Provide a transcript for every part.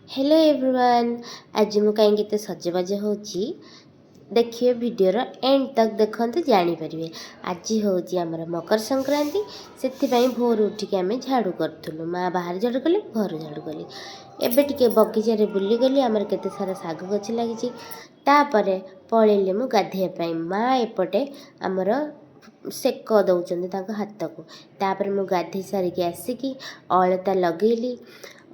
Hello everyone, ଆଜି ମୁଁ କାହିଁକି ଏତେ ସଜବାଜ ହେଉଛି ଦେଖିବେ। ଭିଡ଼ିଓର ଏଣ୍ଡ ତକ୍ ଦେଖନ୍ତୁ, ଜାଣିପାରିବେ। ଆଜି ହେଉଛି ଆମର ମକର ସଂକ୍ରାନ୍ତି। ସେଥିପାଇଁ ଭୋରୁ ଉଠିକି ଆମେ ଝାଡ଼ୁ କରୁଥିଲୁ। ମା ବାହାରେ ଝାଡ଼ୁ କଲେ, ଘର ଝାଡ଼ୁ କଲି। ଏବେ ଟିକେ ବଗିଚାରେ ବୁଲିଗଲି। ଆମର କେତେ ସାରା ଶାଗ ଗଛ ଲାଗିଛି। ତାପରେ ପଳେଇଲି ମୁଁ ଗାଧୋଇବା ପାଇଁ। ମା ଏପଟେ ଆମର ସେକ ଦେଉଛନ୍ତି ତାଙ୍କ ହାତକୁ। ତାପରେ ମୁଁ ଗାଧୋଇ ସାରିକି ଆସିକି ଅଳତା ଲଗେଇଲି।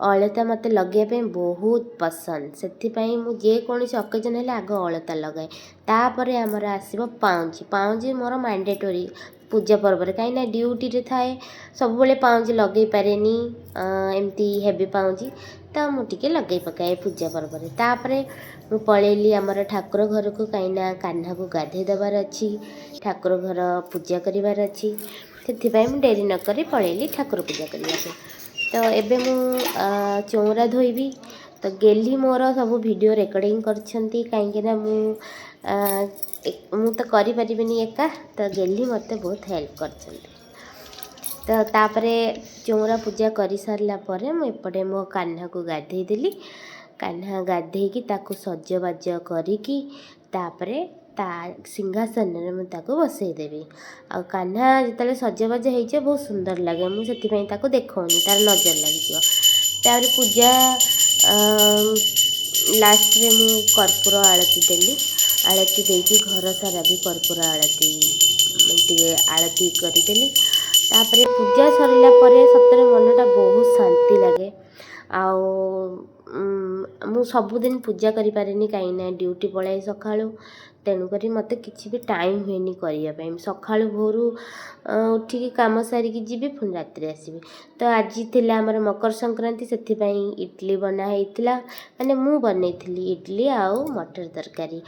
ଅଳତା ମୋତେ ଲଗେଇବା ପାଇଁ ବହୁତ ପସନ୍ଦ। ସେଥିପାଇଁ ମୁଁ ଯେକୌଣସି ଅକେଜନ୍ ହେଲେ ଆଗ ଅଳତା ଲଗାଏ। ତାପରେ ଆମର ଆସିବ ପାଉଁଜି। ପାଉଁଜି ମୋର ମାଣ୍ଡେଟୋରି ପୂଜା ପର୍ବରେ, କାହିଁକିନା ଡ୍ୟୁଟିରେ ଥାଏ, ସବୁବେଳେ ପାଉଁଜି ଲଗେଇ ପାରେନି ଏମିତି ହେଭି ପାଉଁଜି। ତ ମୁଁ ଟିକେ ଲଗେଇ ପକାଏ ପୂଜା ପର୍ବରେ। ତାପରେ ମୁଁ ପଳେଇଲି ଆମର ଠାକୁର ଘରକୁ, କାହିଁକିନା କାହ୍ନାକୁ ଗାଧୋଇ ଦେବାର ଅଛି, ଠାକୁର ଘର ପୂଜା କରିବାର ଅଛି। ସେଥିପାଇଁ ମୁଁ ଡେରି ନକରି ପଳେଇଲି ଠାକୁର ପୂଜା କରିବାକୁ। ତ ଏବେ ମୁଁ ଚଉଁରା ଧୋଇବି। ତ ଗେଲି ମୋର ସବୁ ଭିଡ଼ିଓ ରେକର୍ଡ଼ିଂ କରିଛନ୍ତି, କାହିଁକିନା ମୁଁ ତ କରିପାରିବିନି ଏକା। ତ ଗେଲି ମୋତେ ବହୁତ ହେଲ୍ପ କରିଛନ୍ତି। ତ ତାପରେ ଚଉଁରା ପୂଜା କରିସାରିଲା ପରେ ମୁଁ ଏପଟେ ମୋ କାହ୍ନାକୁ ଗାଧେଇ ଦେଲି। କାହ୍ନା ଗାଧେଇକି ତାକୁ ସଜବାଜ କରିକି ତାପରେ ତା ସିଂହାସନରେ ମୁଁ ତାକୁ ବସେଇଦେବି। ଆଉ କାହ୍ନା ଯେତେବେଳେ ସଜବାଜ ହେଇଯିବ, ବହୁତ ସୁନ୍ଦର ଲାଗେ। ମୁଁ ସେଥିପାଇଁ ତାକୁ ଦେଖାଉନି, ତାର ନଜର ଲାଗିଯିବ। ତାପରେ ପୂଜା ଲାଷ୍ଟରେ ମୁଁ କର୍ପୂର ଆଳତି ଦେଲି। ଆଳତି ଦେଇକି ଘର ସାରା ବି କର୍ପୂର ଆଳତି ଟିକେ ଆଳତି କରିଦେଲି। ତାପରେ ପୂଜା ସରିଲା ପରେ ସତରେ ମନଟା ବହୁତ ଶାନ୍ତି ଲାଗେ। ଆଉ ମୁଁ ସବୁଦିନ ପୂଜା କରିପାରେନି, କାହିଁକିନା ଡ୍ୟୁଟି ପଳାଏ ସକାଳୁ। ତେଣୁକରି ମୋତେ କିଛି ବି ଟାଇମ୍ ହୁଏନି କରିବା ପାଇଁ। ସକାଳୁ ଭୋରୁ ଉଠିକି କାମ ସାରିକି ଯିବି, ପୁଣି ରାତିରେ ଆସିବି। ତ ଆଜି ଥିଲା ଆମର ମକର ସଂକ୍ରାନ୍ତି, ସେଥିପାଇଁ ଇଡ଼ଲି ବନା ହେଇଥିଲା। ମାନେ ମୁଁ ବନେଇଥିଲି ଇଡ଼ଲି ଆଉ ମଟର ତରକାରୀ,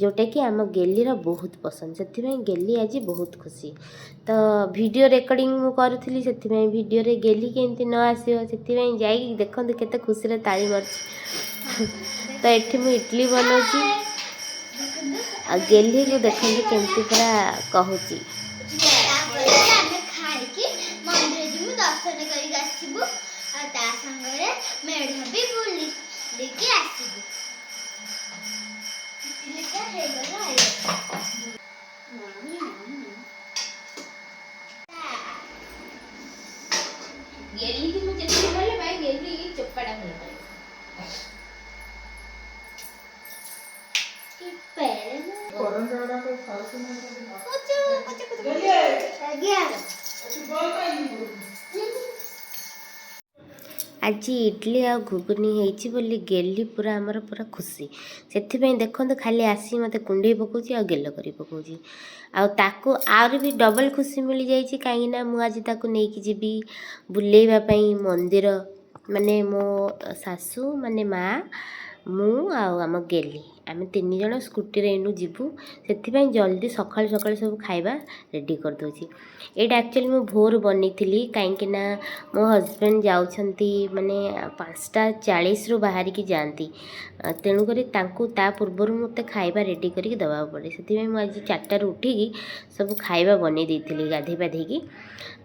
ଯେଉଁଟାକି ଆମ ଗେଲିର ବହୁତ ପସନ୍ଦ। ସେଥିପାଇଁ ଗେଲି ଆଜି ବହୁତ ଖୁସି। ତ ଭିଡ଼ିଓ ରେକର୍ଡ଼ିଂ ମୁଁ କରୁଥିଲି, ସେଥିପାଇଁ ଭିଡ଼ିଓରେ ଗେଲି କେମିତି ନ ଆସିବ, ସେଥିପାଇଁ ଯାଇକି ଦେଖନ୍ତୁ କେତେ ଖୁସିରେ ତାଳି ମାରୁଛି। ତ ଏଠି ମୁଁ ଇଡ଼ଲି ବନଉଛି ଆଉ ଗେଲିକୁ ଦେଖନ୍ତୁ କେମିତି ପୁରା କହୁଛି। ତାପରେ ଆମେ ଖାଇକି ମନ୍ଦିର ଯିବୁ, ଦର୍ଶନ କରିକି ଆସିବୁ ଆଉ ତା ସାଙ୍ଗରେ ମେଢ଼ ବି ବୁଲିକି ଆସିବୁ। ଇଟିଲିଟା ହେଇଗଲା। ଗେଲିକି ମୁଁ ଯେତିକି ଭଲ ପାଏ, ଗେଲି ଚୋପାଟା ଭଲ ପାଏ। କି ପ୍ରେମ! କରଞ୍ଜା ଗୁଡାକ ଖାଉଛୁ ନା? ଆଜ୍ଞା। ଆଜି ଇଡ଼ଲି ଆଉ ଘୁଗୁନି ହେଇଛି ବୋଲି ଗେଲି ପୁରା ଆମର ପୁରା ଖୁସି। ସେଥିପାଇଁ ଦେଖନ୍ତୁ, ଖାଲି ଆସି ମୋତେ କୁଣ୍ଢେଇ ପକାଉଛି ଆଉ ଗେଲ କରି ପକାଉଛି। ଆଉ ତାକୁ ଆହୁରି ବି ଡବଲ୍ ଖୁସି ମିଳିଯାଇଛି, କାହିଁକିନା ମୁଁ ଆଜି ତାକୁ ନେଇକି ଯିବି ବୁଲେଇବା ପାଇଁ ମନ୍ଦିର। ମାନେ ମୋ ଶାଶୁ, ମାନେ ମା, ମୁଁ ଆଉ ଆମ ଗେଲି, ଆମେ ତିନି ଜଣ ସ୍କୁଟିରେ ଏଇନୁ ଯିବୁ। ସେଥିପାଇଁ ଜଲ୍ଦି ସକାଳୁ ସକାଳୁ ସବୁ ଖାଇବା ରେଡ଼ି କରିଦେଉଛି। ଏଇଟା ଆକ୍ଚୁଆଲି ମୁଁ ଭୋରୁ ବନେଇଥିଲି, କାହିଁକିନା ମୋ ହଜବେଣ୍ଡ ଯାଉଛନ୍ତି, ମାନେ 5ଟା 40ରୁ ବାହାରିକି ଯାଆନ୍ତି। ତେଣୁକରି ତାଙ୍କୁ ତା ପୂର୍ବରୁ ମୋତେ ଖାଇବା ରେଡ଼ି କରିକି ଦେବାକୁ ପଡ଼େ। ସେଥିପାଇଁ ମୁଁ ଆଜି 4ଟାରୁ ଉଠିକି ସବୁ ଖାଇବା ବନେଇ ଦେଇଥିଲି ଗାଧେଇ ପାଧେଇକି।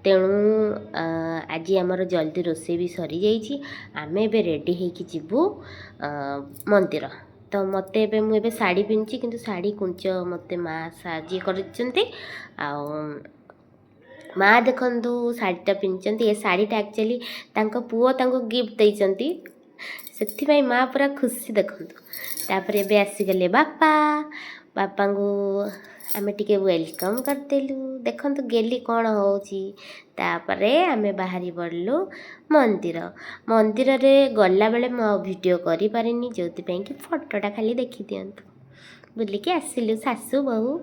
ତେଣୁ ଆଜି ଆମର ଜଲ୍ଦି ରୋଷେଇ ବି ସରିଯାଇଛି। ଆମେ ଏବେ ରେଡ଼ି ହେଇକି ଯିବୁ ମନ୍ଦିର। ତ ମୋତେ ଏବେ ମୁଁ ଏବେ ଶାଢ଼ୀ ପିନ୍ଧିଛି, କିନ୍ତୁ ଶାଢ଼ୀ କୁଞ୍ଚ ମୋତେ ମା ସାହାଯ୍ୟ କରିଛନ୍ତି। ଆଉ ମା ଦେଖନ୍ତୁ ଶାଢ଼ୀଟା ପିନ୍ଧିଛନ୍ତି। ଏ ଶାଢ଼ୀଟା ଆକ୍ଚୁଆଲି ତାଙ୍କ ପୁଅ ତାଙ୍କୁ ଗିଫ୍ଟ ଦେଇଛନ୍ତି। ସେଥିପାଇଁ ମା ପୁରା ଖୁସି ଦେଖନ୍ତୁ। ତାପରେ ଏବେ ଆସିଗଲେ ବାପା। ବାପାଙ୍କୁ ଆମେ ଟିକେ welcome କରିଦେଲୁ। ଦେଖନ୍ତୁ ଗେଲି କ'ଣ ହେଉଛି। ତାପରେ ଆମେ ବାହାରି ପଡ଼ିଲୁ ମନ୍ଦିର। ମନ୍ଦିରରେ ଗଲାବେଳେ ମୁଁ ଆଉ ଭିଡ଼ିଓ କରିପାରିନି, ଯେଉଁଥିପାଇଁ କି ଫଟୋଟା ଖାଲି ଦେଖିଦିଅନ୍ତୁ। ବୁଲିକି ଆସିଲୁ ଶାଶୁ ବୋହୂ।